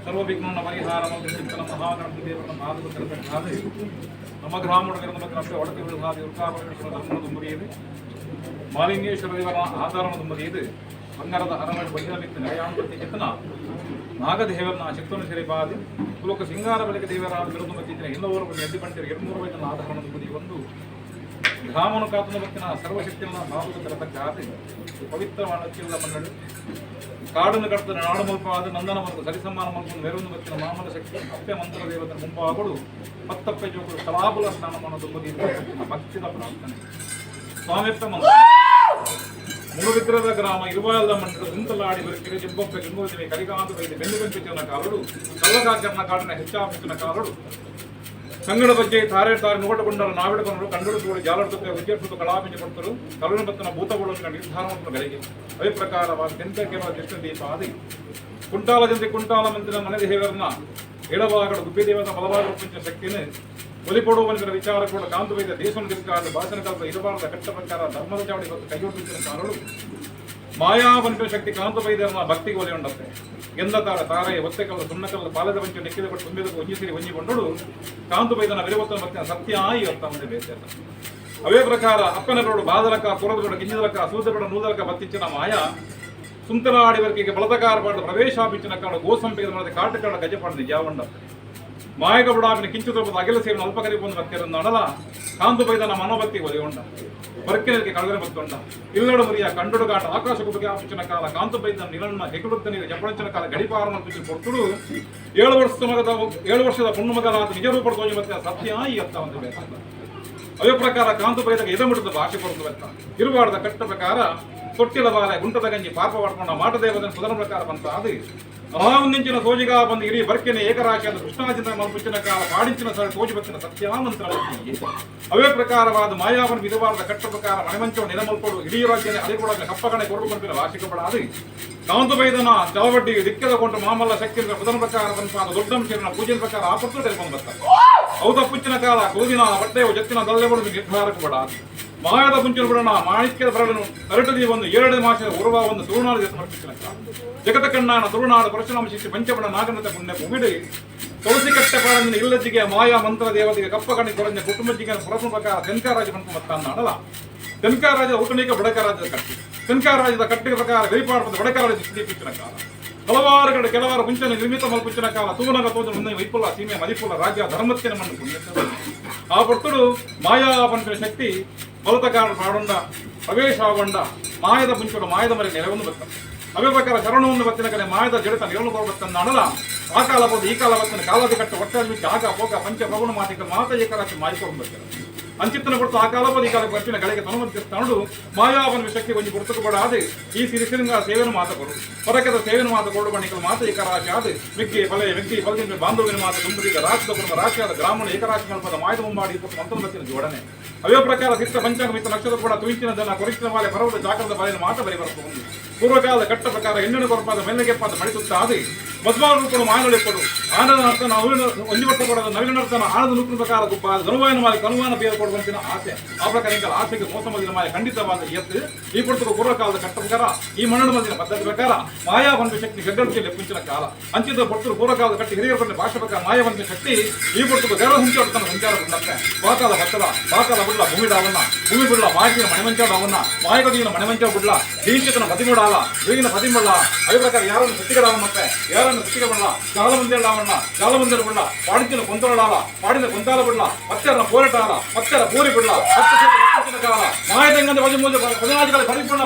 ಸರ್ವ ವಿಘ್ನ ಪರಿಹಾರ ಚಿಂತನ ಮಹಾಗಣಪತಿ ದೇವರನ್ನ ಪಾದದ ನಮ್ಮ ಗ್ರಾಮದ ಬಗ್ಗೆ ಒಡತಿ ವಿಳುಹಾದಿ ಉಲ್ಕಾಪರಮೇಶ್ವರ ಧರ್ಮದ ಮುರಿಯಿದೆ. ಮಾಲಿಂಗೇಶ್ವರ ದೇವರ ಆಧಾರವನ್ನು ಮುರಿಯಿದೆ. ಬಂಗಾರದ ಅರಮನೆ ಬಹಿರ ಬಿತ್ತು ನಯಾನುಪತಿ ಚಿತ್ತನ ನಾಗದೇವರನ್ನ ಚಿತ್ತನು ಸಿರಿಪಾದಿ ಕುಲಕ ಸಿಂಗಾರ ಬಳಿಕ ದೇವರ ಬಿರುದು ಮತ್ತಿದ್ದ ಇನ್ನೋರು ಎದ್ದು ಬಂಟಿರು ಎರಡ್ನೂರು ವೈದ್ಯನ ಆಧಾರವನ್ನು ಮುದಿ ಒಂದು ಗ್ರಾಮನು ಕಾತನ ಭಕ್ತಿನ ಸರ್ವಶಕ್ತಿಯನ್ನ ಭಾವದ ತರತಕ್ಕಾದ ಪವಿತ್ರವಾದ ಚಿಲ್ಲ ಮನ್ನಡು ಕಾಡನ್ನು ಕಡ್ತನ ನಾಡು ಮಲ್ಪಾದ ನಂದನ ಮತ್ತು ಸರಿಸಮಾನ ಮಲ್ಪು ಮೆರವನು ಬತ್ತಿನ ಮಾಮಲ ಶಕ್ತಿ ಅಪ್ಪೆ ಮಂತ್ರ ದೇವತನ ಮುಂಬಾಗುಡು ಪತ್ತಪ್ಪೆ ಜೋಗುಡು ಕಲಾಬುಲ ಸ್ನಾನ ಮಾಡೋದು ಭಕ್ತಿದ ಪ್ರಾರ್ಥನೆ. ಸ್ವಾಮಿಪ್ಪ ಮಂತ್ರ ಮೂಡುಬಿದ್ರದ ಗ್ರಾಮ ಇರುವಾಯಲ್ದ ಮಂಡಳು ಗುಂತಲಾಡಿ ಬರುಕಿರಿ ಜಿಬ್ಬೊಪ್ಪೆ ಗಂಗೋದಿವೆ ಕರಿಗಾಂದು ಬೈದು ಬೆನ್ನು ಬೆಂಪಿಚಿನ ಕಾಲುಡು ಕಳ್ಳಕಾಕರ್ನ ಕಾಡಿನ ಹೆಚ್ಚಾಪಿಚಿನ ಕಾಲುಡು ಸಂಗಡ ಬಗ್ಗೆ ತಾರೆ ತಾರೆ ನುಗಟಗೊಂಡರು ನಾವಿಡಕೊಂಡರು ಕಂಡುಡು ತೋಡಿ ಜಾಲಡ್ತುತ್ತೆ ಉಜ್ಜೆಟ್ಟು ಕಳಾಪಿಂಚ ಕೊಡ್ತರು ಕರುಣ ಬತ್ತನ ಭೂತಗಳು ನಿರ್ಧಾರವನ್ನು ಗಳಿಗೆ ಅದೇ ಪ್ರಕಾರವಾದ ತೆಂತ ದೃಷ್ಟಿ ದೀಪ ಆದಿ ಕುಂಟಾಲ ಜಂತಿ ಕುಂಟಾಲ ಮಂತಿನ ಮನೆ ದೇವರನ್ನ ಎಡಭಾಗಡು ಗುಬ್ಬಿ ದೇವನ ಬಲಭಾಗ ರೂಪಿಂಚ ಶಕ್ತಿನ ಒಲಿಪಡುವನಿಗರ ವಿಚಾರ ಕೂಡ ಕಾಂತವೈದ ದೇಶನ ದಿಕ್ಕಾದ ಭಾಷಣ ಕಲ್ಪ ಇರಬಾರದ ಕಟ್ಟ ಪ್ರಕಾರ ಧರ್ಮದ ಚಾವಡಿ ಹೊತ್ತು ಕೈಯೊಡ್ಡಿನ ಕಾರಳು ಮಾಯಾವನಿಪ ಶಕ್ತಿ ಕಾಂತವೈದ್ಯರನ್ನ ಭಕ್ತಿಗೆ ಒಲೆ ಉಂಡತ್ತೆ ಎಂದ ತಾರ ತಾರೆ ಒತ್ತೆ ಕಲ್ಲ ಸುಣ್ಣ ಕಲ್ಲ ಪಾಲದ ಬಂಚು ನೆಕ್ಕಿದ ಪಟ್ಟು ತುಂಬಿದ ಒಂಜಿ ಸಿರಿ ಒಂಜಿ ಕೊಂಡಳು ಕಾಂತವೈದನ ವಿರವತ್ತನ ಭಕ್ತಿನ ಸತ್ಯ ಇವತ್ತ ಮುಂದೆ ಬೇಸಲ್ಲ. ಅವೇ ಪ್ರಕಾರ ಅಪ್ಪನ ಬೇಡು ಬಾದಲಕ ಪುರದ ಬೇಡ ಗಿಂಜದಲಕ ಸೂದ ಬೇಡ ನೂದಲಕ ಬತ್ತಿಚ್ಚಿನ ಮಾಯ ಸುಂದರಾಡಿವರ್ಕಿಗೆ ಬಳತಕಾರ ಪಾಡ ಪ್ರವೇಶಾಪಿಂಚಿನ ಕಾಡ ಗೋಸಂಪಿಗೆ ಮಾಡಿದ ಕಾಟಕಾಡ ಗಜಪಾಡ ನಿಜಾವಂಡ ಮಾಯಕ ಬುಡಾಪಿನ ಕಿಂಚು ತೋಪದ ಅಗಿಲ ಸೇವನ ಅಲ್ಪಕರಿ ಬಂದು ಭಕ್ತಿಯರನ್ನು ಅಡಲ ಕಾಂತು ಬೈದನ ಮನೋಭಕ್ತಿ ಒಲೆಯುಂಡ ಬರ್ಕೆನಕ್ಕೆ ಕಳಗರೆ ಭಕ್ತೊಂಡ ಇಲ್ಲಡು ಮುರಿಯ ಕಂಡುಡು ಗಾಟ ಆಕಾಶ ಕುಟುಗೆ ಆಪಿಚಿನ ಕಾಲ ಕಾಂತು ಬೈದನ ನಿಲಣ್ಣ ಹೆಗುಡುತ್ತ ನೀರು ಜಪಳಂಚಿನ ಕಾಲ ಗಡಿಪಾರ ಮಲ್ಪಿಸಿ ಕೊಡ್ತುಡು 7 ವರ್ಷದ ಮಗದ 7 ವರ್ಷದ ಪುಣ್ಣು ಮಗನಾದ ನಿಜ ರೂಪ ತೋಜಿ ಮತ್ತೆ ಸತ್ಯ ಈ ಅತ್ತ ಒಂದು ಬೇಕಂತ. ಅದೇ ಪ್ರಕಾರ ಕಾಂತು ಬೈದಾಗ ಎದಮುಟ್ಟದ ಭಾಷೆ ಕೊಡ್ತು ಬೆತ್ತ ಇರುವಾಡದ ಕಟ್ಟ ಪ್ರಕಾರ ತೊಟ್ಟಿಲ ಬಾಲೆ ಗುಂಟದ ಗಂಜಿ ಪಾಪ ಮಾಡ್ಕೊಂಡ ಮಾಟದೇವದನ ಸುಧನ ಪ್ರಕಾರ ಬಂತ ಅದು ಅನಾವಂದಿಂಚಿನ ಸೋಜಿಗಾ ಬಂದು ಇಡೀ ಬರ್ಕೆನೆ ಏಕರಾಶಿಯಾದ ಕೃಷ್ಣಾಜಿನ ಮಲ್ಪುಚ್ಚಿನ ಕಾಲ ಪಾಡಿಂಚಿನ ಸರ ತೋಜಿ ಬತ್ತಿನ ಸತ್ಯಾಮಂತ್ರ. ಅವೇ ಪ್ರಕಾರವಾದ ಮಾಯಾವನ ವಿಧವಾದ ಕಟ್ಟ ಪ್ರಕಾರ ಮಣಮಂಚೋ ನಿಲಮಲ್ಪಡು ಇಡೀ ರಾಜ್ಯನೇ ಅಲೆಗೊಳಗ ಕಪ್ಪಗಣೆ ಕೊರಡು ಬಂಪಿನ ವಾರ್ಷಿಕ ಬಡಾದು ಕಾಂತು ಬೈದನ ಚಲವಡ್ಡಿ ದಿಕ್ಕದ ಕೊಂಡು ಮಾಮಲ್ಲ ಶಕ್ತಿ ಸುಧನ ಪ್ರಕಾರ ಬಂಪಾದ ದೊಡ್ಡಂಶನ ಪೂಜೆ ಪ್ರಕಾರ ಆಪತ್ತು ತೆಗೆದುಕೊಂಡು ಬರ್ತಾರೆ. ಹೌದ ಪುಚ್ಚಿನ ಕಾಲ ಗೋದಿನ ಬಟ್ಟೆಯು ಜತ್ತಿನ ದಲ್ಲೆಬಡು ನಿರ್ಧಾರಕ್ಕೆ ಬಡ ಮಾಯದ ಪುಂಚಿನ ಬಿಡೋಣ ಮಾಣಿಕ್ಯದ ಬರಡನು ಕರಟದಿ ಒಂದು 7 ಮಾಸದ ಉರುವ ಒಂದು ತುಳುನಾಡು ಸಮರ್ಪಿಸಿನ ಕಾಲ ಜಗತ ಕಣ್ಣಾನ ತುಳುನಾಡು ಪರಶುರಾಮ ಶಿಷ್ಯ ಪಂಚಬಣ ನಾಗನತ ಪುಣ್ಯ ಭೂಮಿಡಿ ತುಳಸಿ ಕಟ್ಟೆ ಪಾಡಂದಿನ ಇಲ್ಲಜಿಗೆ ಮಾಯಾ ಮಂತ್ರ ದೇವತೆಗೆ ಕಪ್ಪ ಕಣಿ ಕೊರಂಜ ಕುಟುಂಬಜಿಗೆ ಪುರಪು ಪ್ರಕಾರ ತೆನ್ಕಾರಾಜ ಬಂತು ಮತ್ತಾಡಲ ತೆನ್ಕಾರಾಜ ಊಟನೀಕ ಬಡಕರಾಜದ ಕಟ್ಟಿ ತೆನ್ಕಾರಾಜದ ಕಟ್ಟಿಗೆ ಪ್ರಕಾರ ಗರಿಪಾಡದ ಬಡಕರಾಜ ಸ್ಥಿತಿ ಕಾಲ ಹಲವಾರು ಕಡೆ ಕೆಲವಾರು ಮುಂಚೆನೆ ನಿರ್ಮಿತ ಮಲ್ಪುಚ್ಚಿನ ಕಾಲ ತೂನಗ ತೋಜ ಮುಂದೆ ವೈಪುಲ ಸೀಮೆ ಮದಿಪುಲ ರಾಜ್ಯ ಧರ್ಮತ್ತಿನ ಮಣ್ಣು ಪುಣ್ಯ. ಆ ಪೊರ್ತುಡು ಮಾಯಾ ಪಂಪಿನ ಶಕ್ತಿ ಬಲತಕಾರ ಪಾಡೊಂಡ ಪ್ರವೇಶ ಆಗೊಂಡ ಮಾಯದ ಮುಂಚುಡು ಮಾಯದ ಮರಿ ನೆಲವನ್ನು ಬತ್ತ. ಅವೇ ಪ್ರಕಾರ ಶರಣವನ್ನು ಬತ್ತಿನ ಕಡೆ ಮಾಯದ ಜಡಿತ ನಿರಳು ಬತ್ತನ್ನ ಅಣಲ ಆ ಕಾಲ ಬೋದು ಈ ಕಾಲ ಬತ್ತಿನ ಕಾಲದ ಕಟ್ಟ ಒಟ್ಟಾಗಿ ಆಗ ಪೋಕ ಪಂಚ ಪ್ರಗುಣ ಮಾತಿಕ ಮಾತ ಏಕರಾಶಿ ಮಾಯಿಕೊಂಡು ಬರ್ತಾರೆ. ಅಂಚಿತ್ತನ ಕೊಡ್ತು ಆ ಕಾಲ ಬೋದು ಈ ಕಾಲ ಬರ್ತಿನ ಗಳಿಗೆ ತನುವಂತಿಸ್ತಾನುಡು ಮಾಯಾವನ ಶಕ್ತಿ ಒಂಜಿ ಗುರ್ತಕು ಬಡಾದೆ ಈ ಸಿರಿಸಿರಂಗ ಸೇವೆನ ಮಾತ ಕೊಡು ಪರಕದ ಸೇವೆನ ಮಾತ ಕೊಡು ಬಣಿಕಲ್ ಮಾತ ಏಕರಾಶಿ ಆದ ಮಿಕ್ಕಿ ಫಲೆ ಮಿಕ್ಕಿ ಫಲದಿಂದ ಬಾಂಧವ್ಯನ ಮಾತ ತುಂಬುದಿಗ ರಾಶಿದ ಕುಟುಂಬ ರಾಶಿಯಾದ ಗ್ರಾಮನ ಏಕರಾಶಿ ಮಲ್ಪದ ಮಾಯದ ಮುಂಬಾಡಿ ಮಂತ್ರ ಬತ್ತಿನ ಜೋಡಣೆ. ಅವೇ ಪ್ರಕಾರ ಸಿತ್ತ ಪಂಚಾಂಗ ಮಿತ್ತ ನಕ್ಷತ್ರ ಕೂಡ ತುಯಿಚಿನ ಜನ ಕೊರಿಚಿನ ಮಾಲೆ ಪರ್ವದ ಜಾಗರದ ಬಾಲಿನ ಮಾತ ಬರಿ ಬರ್ತದೆ. ಪೂರ್ವಕಾಲದ ಕಟ್ಟ ಪ್ರಕಾರ ಹೆಣ್ಣಿನ ಕೊರಪಾದ ಮೆಲ್ಲಗೆಪ್ಪಾದ ಮಡಿಸುತ್ತ ಆದಿ ಮಧ್ವಾನ ರೂಪಡು ಮಾಯನೊಳಿಪ್ಪಡು ಆನಂದ ನರ್ತನ ಅವಿನ ಒಂಜಿ ಬಟ್ಟ ಕೊಡದ ನವಿನ ನರ್ತನ ಆನಂದ ನೂಪಿನ ಪ್ರಕಾರ ಗುಪ್ಪ ಧನುವಾಯನ ಮಾಲೆ ಕನುವಾನ ಬೇರೆ ಕೊಡುವಂತಿನ ಆಸೆ. ಆ ಪ್ರಕಾರ ಇಂಕಲ್ ಆಸೆಗೆ ಮೋಸ ಮದಿನ ಮಾಯ ಖಂಡಿತವಾದ ಎತ್ತು ಈ ಪುರ್ತಕ ಪೂರ್ವಕಾಲದ ಕಟ್ಟ ಪ್ರಕಾರ ಈ ಮಣ್ಣು ಮದಿನ ಪದ್ಧತಿ ಪ್ರಕಾರ ಮಾಯಾ ಬಂದ ಶಕ್ತಿ ಗಡ್ಡಕ್ಕೆ ಲೆಪ್ಪಿಂಚಿನ ಕಾಲ ಅಂಚಿತ ಪೊರ್ತರು ಪೂರ್ವಕಾಲದ ಕಟ್ಟಿ ಹಿರಿಯರ ಬಂದ ಭಾಷೆ ಪ್ರಕಾರ ಮಾಯ ಬಂದ ಶಕ್ತಿ ಈ ಪುರ್ತಕ ಗರ ಸಂಚಾರ ಸಂಚಾರ ಬಂದತ್ತೆ ಬಾಕಾಲ ಬತ್ತಲ ಬಾಕಾಲ ಬುಡ್ಲ ಭೂಮಿ ಡಾವನ್ನ ಭೂಮಿ ಬುಡ್ಲ ಮಾಯಕಿನ ಮಣಮಂಚ ಡಾವನ್ನ ಮಾಯಕದಿನ ಮಣಮಂಚ ಬುಡ್ಲ ದೀಕ್ಷಿತನ ಪತಿಮುಡಾಲ ದೀಗಿನ ಪತಿಮುಳ್ಳ. ಅದೇ ಪ್ರಕಾರ ಯಾರನ್ನು ಸತ್ತಿಗಡಾವನ್ನತ್ತೆ ಯಾರನ್ನು ಸತ್ತಿಗಬಲ್ಲ ಚಾಲ ಮುಂದೆಳ್ಳಾವಣ್ಣ ಚಾಲ ಮುಂದೆ ಬುಡ್ಲ ಪಾಡಿನ ಕೊಂತೊಳಾಲ ಪಾಡಿನ ಕೊಂತಾಲ ಬುಡ್ಲ ಪತ್ತೆರ ಪೋರಟಾಲ ಪತ್ತೆರ ಪೂರಿ ಬುಡ್ಲ ಪತ್ತು ಕಾಲ ಮಾಯದಂಗಂದ 13 14 ಪರಿಪೂರ್ಣ.